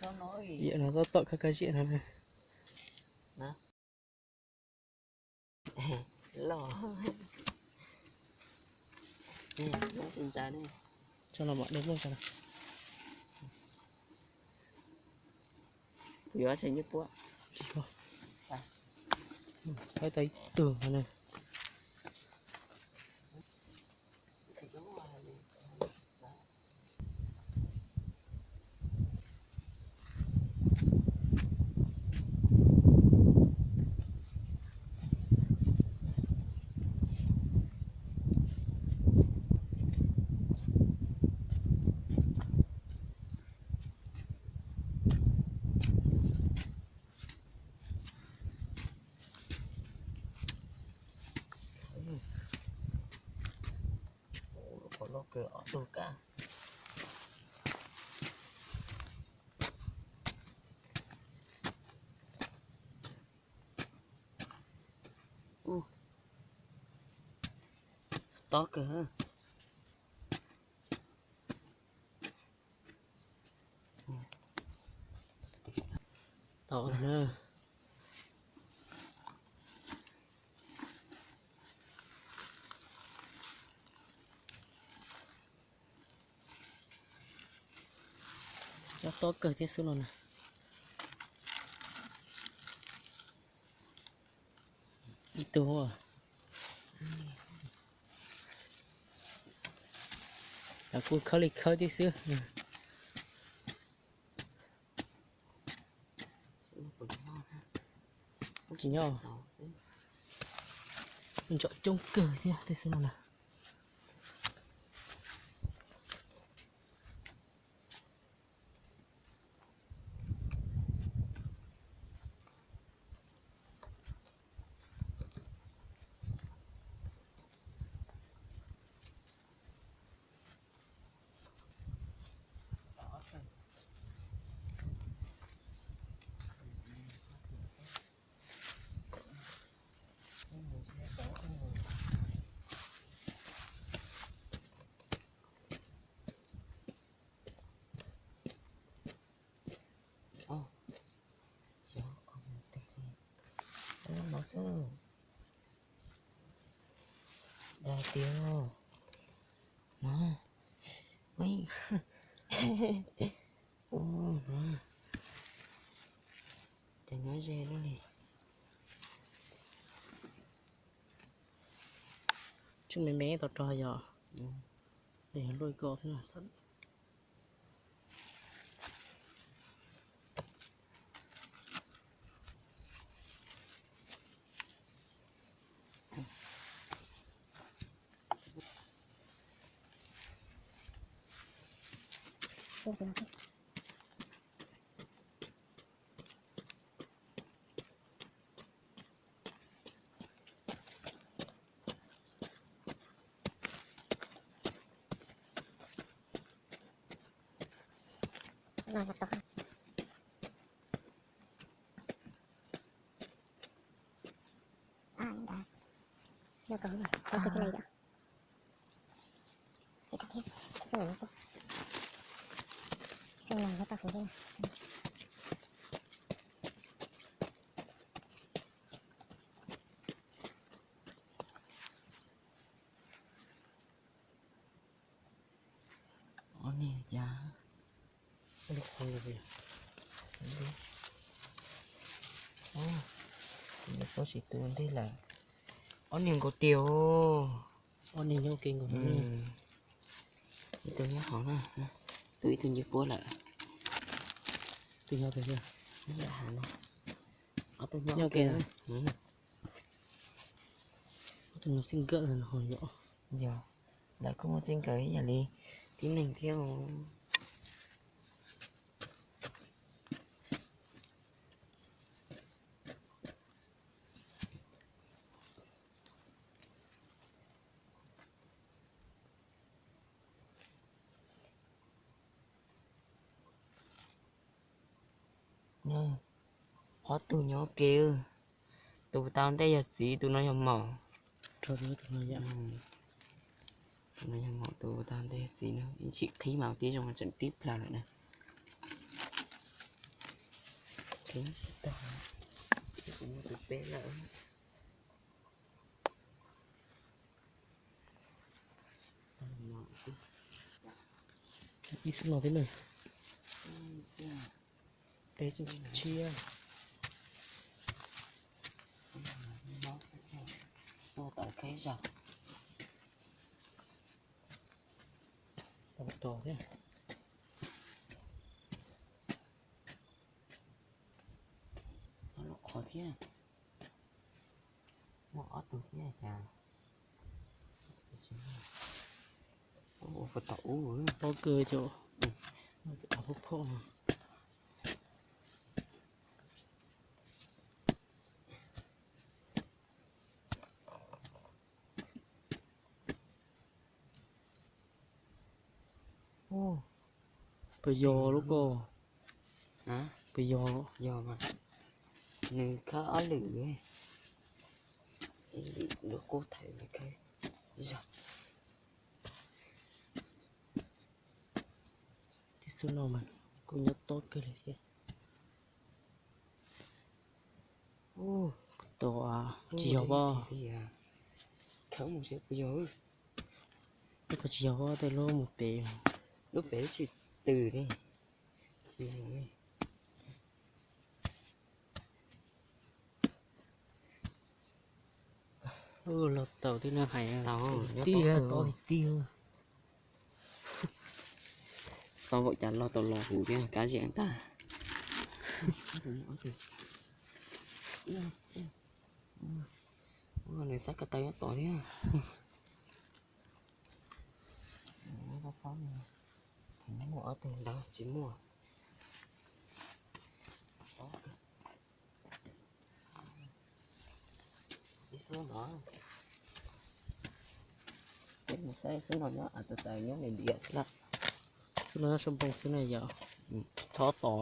Ziam no tab tom khav khav ziam no na. Loj. Tso los mam de loj tso na. Yuav tseem nyuj puab. Faib tau ib tug na. Qhov loj kawg ob tug kab. Tob kawg. Tau na. Tsob tob kawg thiab xwb no na. Ib tug. Kuj khawb li khawb tib xwb. Tsis nyob, ntsom coob kawg thiab tej xwb no na. Dag tiag. No. Ua, no. Ces nyob ze lub li. Tshuaj me me tau rog yog, yog luaj ko xwb. Ob niag cas, pob tsis tu ntej lawm. Ob niag nkaus tiag. Ob niag nyob ua ke nkaus. Ib tug nyob hauv na, tus ib tug nce puab lawm. Tus nyob tus nyob ha no. Ob tug nyob ua ke. Ob tug no txij nkawm no ho yom. Yog, lawv kuj muaj txij nkawm ib yam li tib neeg thiab. Ob tug nyob ua ke, tus tau ntej yog txiv, tus no yog maum. Tus no yog maum, tus tau ntej yog txiv na, ib txhij qhib mas tib zoo tseem tib plhaw lawm na. Tsis tau, kuv muaj tus peb lawm. Ib xub no thiab na. Peb tshiab. Tuaj tau qheb zog. Tau tos thiab. Lub qhov thiab. Muaj ob tug thiab cas. Ua puas tom ub. Tob kawg cov. Phom phom. Puas yog lub ko? Puas yog? Yog mas. Nws khawb ob lwm, ib lwm lub qub thaum nws khawb zog. Tej xub no mas kuj nyob tob kawg li thiab. Tos, tsis yog pob? Khawb mus seb puas yog. Tej ko tsis yog pob, tej lub mus pem. Lub pem tsis tws li. Los tau tib neeg hais tib tib. Tau npaum cas los tau los huv thiab kab ziam tag. Nws xav ko taw nyob tod thiab. Muaj ob tug ntawd tsis muaj. Ib xub no, peb mus saib xub no nyob, tus taws nyob nws diam lawm. Xub no nyob sab npoo xwb na yom. Thov tom,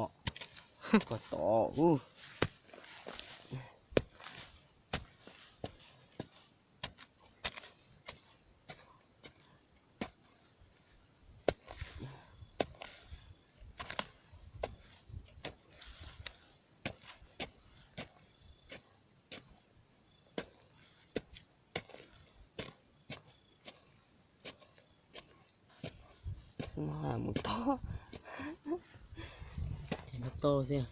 kom tom ub. Mus tod. Ces nyob tod thiab.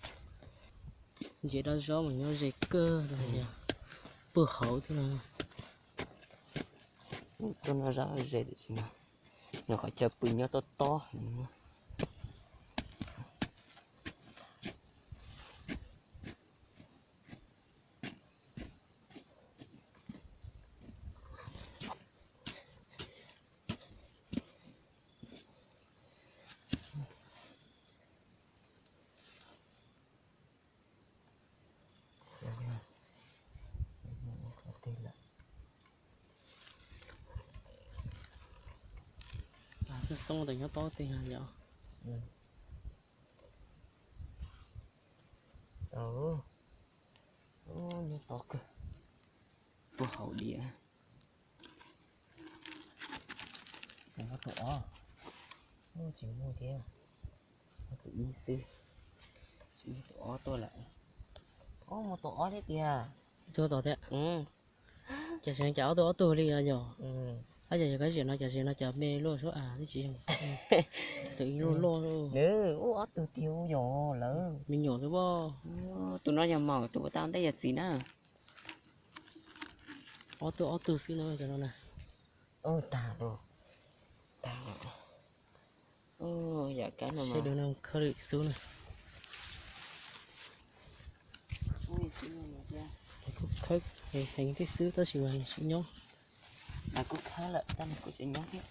Ntses dab zaub mas nyob ze kawg, puag hauv thiab no. Tuaj noj zaub ze tiam sis mas nws qhov chaw pw nyob tob tob. Xoob tas nyob tob teg yom. Nyob tob kawg, puag hauv diam. Tus ob, tsis muaj thiab, tus ib xwb, tsis muaj tus ob tuaj lawm. Ub, muaj tus ob thiab tiag. Tuaj tod thiab. Cas seev cas ob tug ob tug li yog. Ab, yog yog kab ziam no cas ziam no cas me luaj suab av twb tsis zoo. Tus ib loj loj. Ub, ob tug tiag yog lawm. Me nyuam xwb pob. Tus no yog maum, tus ua tau ntej yog txiv na. Ob tug ob tug xwb no cov no na. Tag lawm, tag lawm. Yam kab no mas sawv daws no khawb lwm xwb na. Kuj khawb heev heev thiab xwb tab sis mas tsis nyob. Kuj khawb lawm tab sis kuj tsis nyob thiab.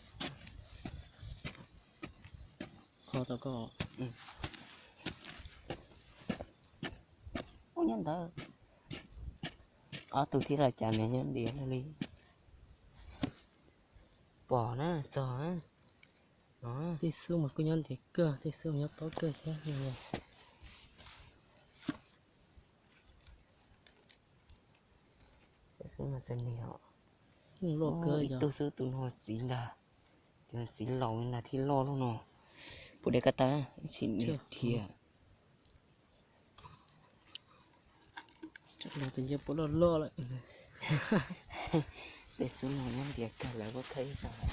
Qhov tau koj. Ub, nyob ntawd. Ob tug thiab los cas nws nyob ntiav no li. Pom na, txog na. Tej xwb mas kuj nyob ntev kawg, tej xwb mas nyob tob kawg thiab. Xwb no txawm nws os. Ib tug xwb, tus no txiv ntag. Tus txiv laus ntag thiaj loj loj no. Puas de koj tawb, ib tsis dhia. Los tus ncej puab loj loj lawm. Tej xub no nyob ntiav kawg lawv kuj thawj ib zaug lawm.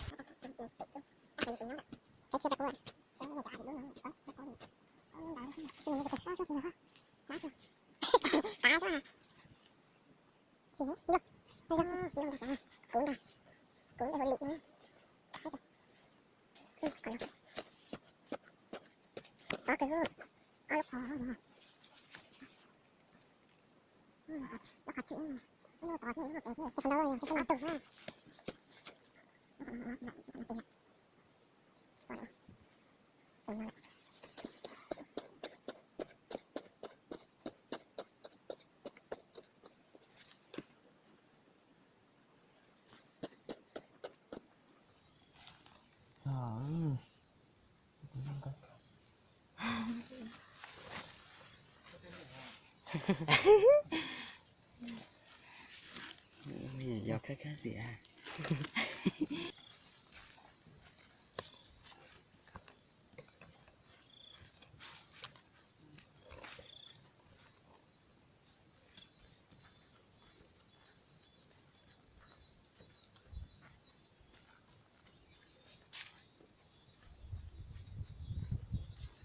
Yog khab khab xiam.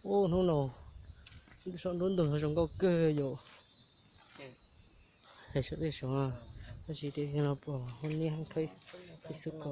Ub, hnub no saum nruab ntug zoo nkauj kawg yom. Hais saum tej saum, tab sis tej no pom hauv niaj heev kawg, ib xub ko.